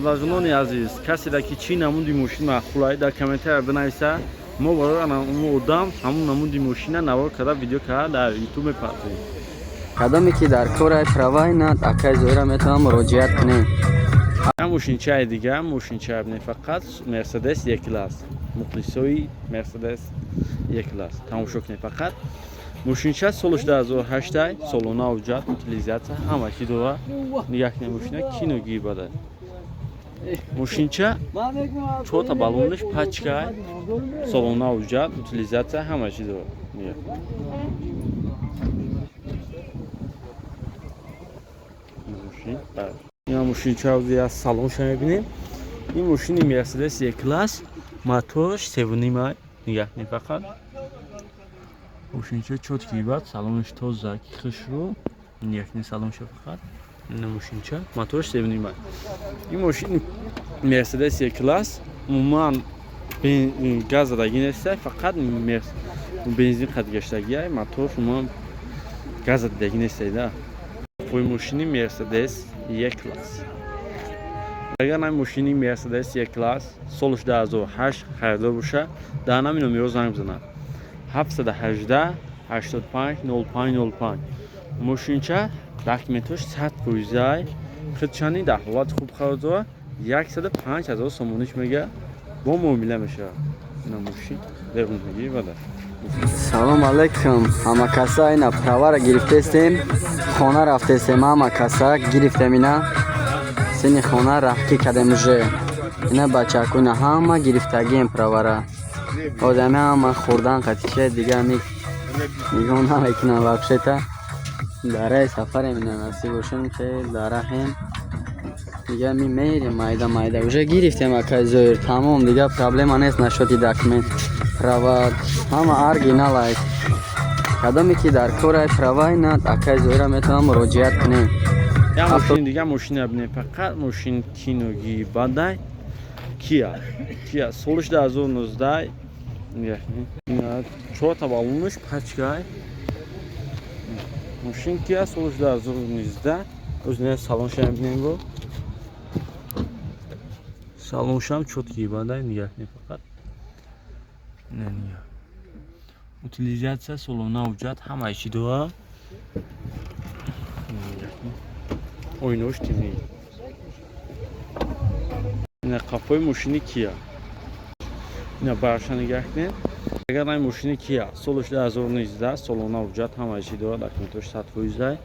Бародарони азиз, каседа ки чӣ намуди мошин маъқулай, дар комментария бинависа. Мо барои ҳамун одам ҳамун намуди мошина навор карда, видео карда, дар Ютуб мепартоем. Кадоме ки дар корай правай на акай Зоира метавонам муроҷиат кунем. Я мошинчаи дига, мошинчаи не, фақат Мерседес Е класс. Мухлисои Мерседес Е класс тамошо кунед. Фақат мошинча солаш 2008, солона ҳуҷҷат, утилизация, ҳама чӣ дора. Нигоҳ кунед, мошина киногӣ бада. Мошинча чорта баллонаш пачкай, солона ҳуҷҷат, утилизация, ҳама чӣ дора. Нигоҳ, мошин, ина мошинча аз салонша мебинем. Ин мошини Мерседес Е класс, мотораш севнима. Нигоҳ кунед, фақат мошинча чёткий бад, салонаш тоза, ки хушрӯ. Нигоҳ кунед салонша фақат. Ина мошинча мотораш севнима. Ин мошини Мерседес Е класс умуман газ задагӣ неста, фақат бензин қад гаштагиай. Мотораш умуман газ задагӣ нестай да. Ой, мошини Мерседес Е класс. Агар ҳамин мошини Мерседес Е класс солаш 2008 харидор боша, дар ҳамин номеро занг бизанад: 718 85 05 05. Мошинча документош 100 фоизай, худчани дар ҳолати хуб қарор дорад. 105 000 сомониш мега, бо муомила мешавад. Ина мошин девонагӣ бада. Салом алейкум, ҳама каса. Ина правара гирифтестем, хона рафтестем. Ҳама каса гирифтем, ина сини хона раҳкӣ кардем уже. Ина бачаку, ина ҳама гирифтагием правара. Одами ҳама хурдан қатише, дига ми нигоҳ намекунам вообще-то. Дараи сафарем, ина насиб бошем, хел дарахем. Дига ми мерем майда майда. Уже гирифтем, акай Зоир, тамом, дига проблема нест насчёти документ. Права ҳама оригиналай. Кадоме ки дар корай правай на акай Зоира метавонам муроҷиат кунем. Я мошин дига, мошина бинем. Фақат мошин киногӣ бадай. Кия, Кия солиш 2019. Чорта баллонаш пачкай. Мошин Кия солиш 2019. Озина салонша бинем бо. Салоншам чёткий бадай. Нигоҳ кунед фақат. Не, нигоҳ, утилизация, солона ҳуҷҷат, ҳамаи чӣ дора. Нигоҳ кунед, оинош тимӣ. Ина қафои мошини Кия, ина барша нигоҳ кунед. Агар ҳамин мошини Кия солаш 2019, солона ҳуҷҷат, ҳамаи чӣ дорад, документош 100 фоизай,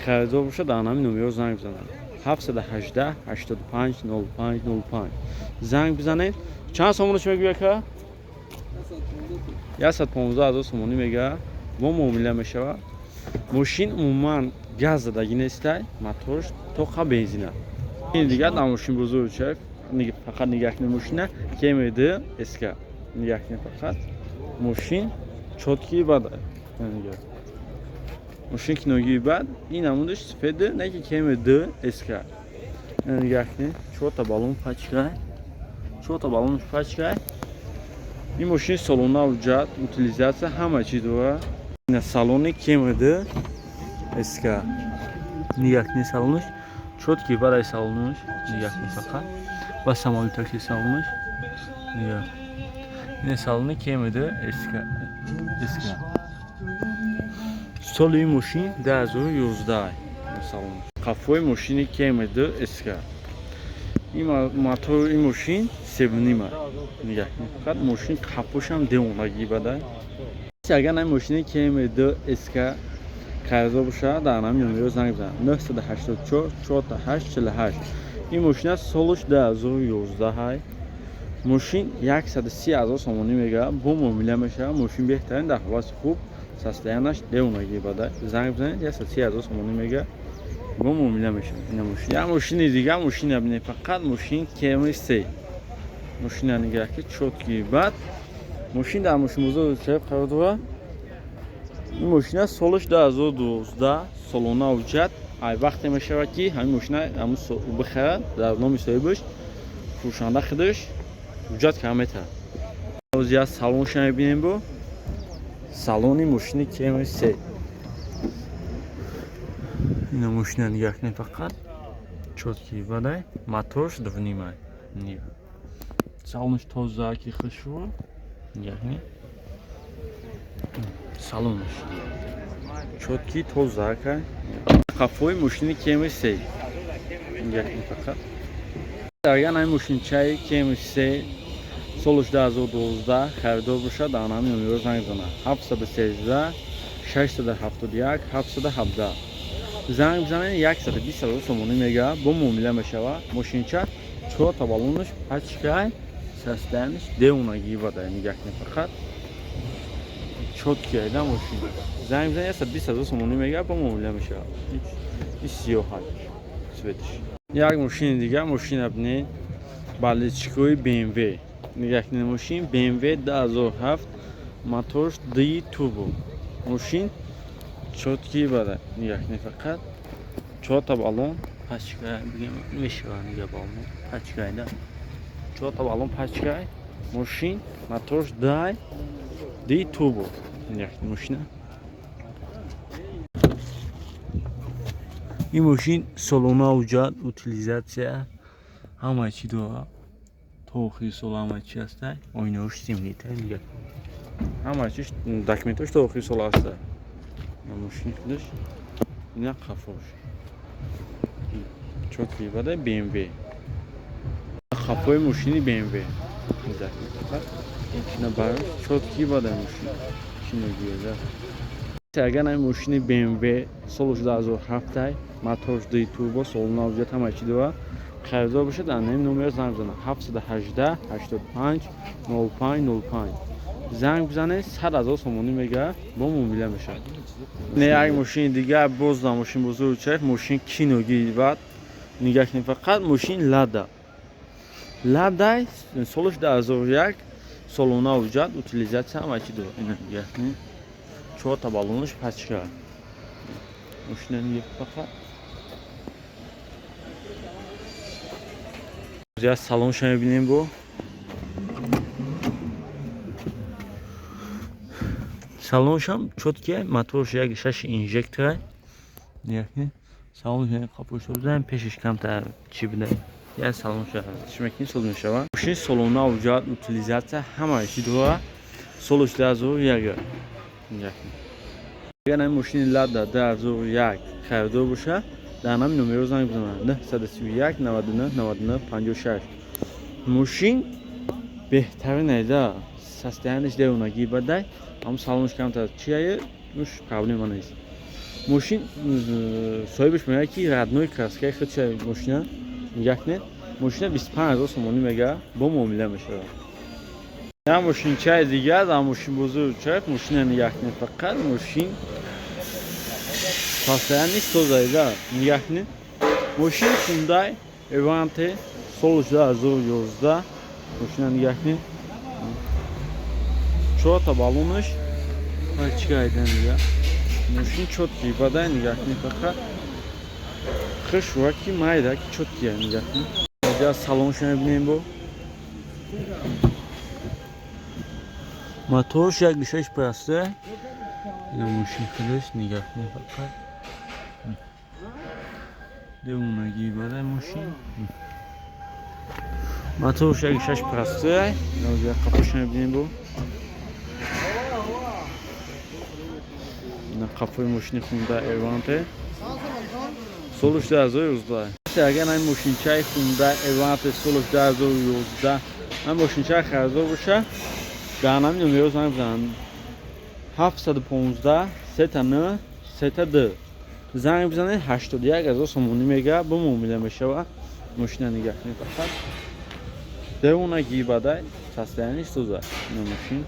харидор бошад, дар ҳамин номеро занг бизанад: 718 85 05 05. Занг бизанед. Чанд сомонаш мегӯя ка? 115 000 сомонӣ мега, бо муомила мешавад. Мошин умуман газ задагӣ нестай, моторш тоқа бензина. Ин дигар дар мошин бузург ча, фақат нигоҳ кунед, мошина КМД СК. Нигоҳ кунед, фақат мошин чёткий бад. Мошин киногии бад. Ин намудаш сфеда не ки КМД СК. Нигоҳ кунед, чорта баллон пачкай, чорта баллонш пачкай. Ин мошини солона ҳуҷҷат, утилизация, ҳама чиз дорад. Ина салони КМД СК, нигоҳ кунед, салонаш чёткий бадай. Салонаш нигоҳ кунед, фақат ба самолётаки салонаш нигоҳ. Ина салони КМД СК. СК соли ин мошин 2011. Салон, қафои мошини КМД СК. Ин мотори ин мошин севнима. Нигоҳ кунед, фақат мошин қафошам девонагӣ бадай. Агар ин мошини КМД СК қарздор бошад, дар ҳамин номеро занг бизанад: 984 48 48. Ин мошина солаш 2011, мошин 130 000 сомонӣ мегӯяд, бо муомила мешавад. Мошин беҳтарин, дар ҳолати хуб, состоянияш девонагӣ бадай. Занг бизанед, 130 000 сомонӣ мегӯяд, бо муомила мешавад. Ина мошин, як мошини дига, мошина бинед, фақат мошин КМ се. Мошина нигоҳ ки чёткий бад. Мошин дар мошинбозор чап қарор дорад. Ин мошина солаш 2012, солона ҳуҷҷат. Ай вақте мешавад, ки ҳамин мошина бихарад, дар номи соҳибаш, фурӯшанда худаш ҳуҷҷат карда метавад. Оз як салонша мебинем бо салони мошини КМ се. Ина мошина нигоҳ кунед, фақат. Чёткий бадай, моторш дувнимай. Салонш тоза ки хушрӯ. Яъне салонш чёткий, тоза ка. Қафои мошини Camry 3. Яъне фақат агар ҳамин мошинчаи Camry 3 солш 2012 харидор бошад, дар ҳамин номеро занг бизанад: 713 671 717. Занг бизанед, 120 ҳазор сомонӣ мега, бо муомила мешавад. Мошинча чорта баллонаш пачкай, состояниш девонагӣ бада. Нигоҳ кунед, фақат чёткий айда мошин. Занг бизанед, 120 ҳазор сомонӣ мега, бо муомила мешавад. И сиёҳак цветш. Як мошини дига, мошина бинед, баллончикои BMW. Нигоҳ кунед, мошин BMW 2007, моторш ди турбо. Мошин чёткий бада. Нигоҳ кунед, фақат чорта баллон пачка бигем мешавад. Нига, баллон пачкайда, чорта баллон пачкай. Мошин моторш дай ди турбо. Нигоҳ кунед мошина. Ин мошин солона ҳуҷҷат, утилизация, ҳама чӣ дорад. То охири сол ҳама чӣ ҳастай. Оинаҳош темнитай. Нигоҳ, ҳама чиш, документош то охири сол ҳастай. Мошини худаш ина, қафош чёткий бадай. BMW, қафои мошини BMW ина барош чёткий бадай. Мошин чиногиеда. Агар ҳамин мошини BMW солш 2007, моторш ди турбо, солона ҳуҷҷат, ҳама чӣ дорад, харидор бошад, дар ҳамин номер занг бизанад: 718 85 05 05. Занг бизанед, 100 ҳазор сомонӣ мега, бо муомила мешавад. Не, як мошини дигар боз дар мошин бозори чайф. Мошин киноги бад. Нигоҳ кунед, фақат мошин Лада. Ладай солш 2001, солона ҳуҷҷат, утилизация, ҳама чӣ дорад. Ина нигоҳ кунед, чорта баллонаш пачка. Мошина нигоҳ, фақат я салонша мебинем. Бо салоншам чёткия, моторш як шаш инжектора. Салон қапошо бизанем, пешаш камтар чӣ буда. Я салонша чӣ мекунӣ, соз мешавад. Мошини солона ҳуҷҷат, утилизация, ҳама чӣ дорад. Солш 2001. Агар ҳамин мошини Лада 2001 харидор бошад, дар ҳамин номеро занг бизанад: 931 99 99 56. Мошин беҳтарин айда, состояниш девонагӣ бадай. Ҳам салонш камтар чияе, уш проблема нест. Мошин соҳибаш мегӯяд, ки родной краскаи худша мошина. Нигоҳ кунед, мошина 25 ҳазор сомонӣ мега, бо муомила мешавад. Як мошинчаи дигар дар мошинбозори чайф. Мошина нигоҳ кунед, фақат мошин состояниш тозаида. Нигоҳ кунед, мошин Hyundai Avante, солш 2011. Мошина нигоҳ кунед, чорта баллонаш чикайда. Нигоҳ, мошин чёткий бадай. Нигоҳ кунед, фақат хушва ки майда ки чёткия. Нигоҳ кунед, ҷа салонша мебинем. Бо моторш як шаш простой. Ина мошин худаш. Нигоҳ кунед, фақат девонагӣ бадай. Мошин моторш як шаш простой. Қафоша мебинем. Бо қафои мошини Hyundai Avante, солш 2011. Агар ҳамин мошинчаи Hyundai Avante, солш 2011, ҳамин мошинчаи харидор бошад, дар ҳамин номеро занг бизананд: 715 сета н сета д. Занг бизанед, 81 ҳазор сомонӣ мега, бо муомила мешавад. Мошина нигоҳ кунед, фақат девонагӣ бадай, состояниш тоза ина мошин.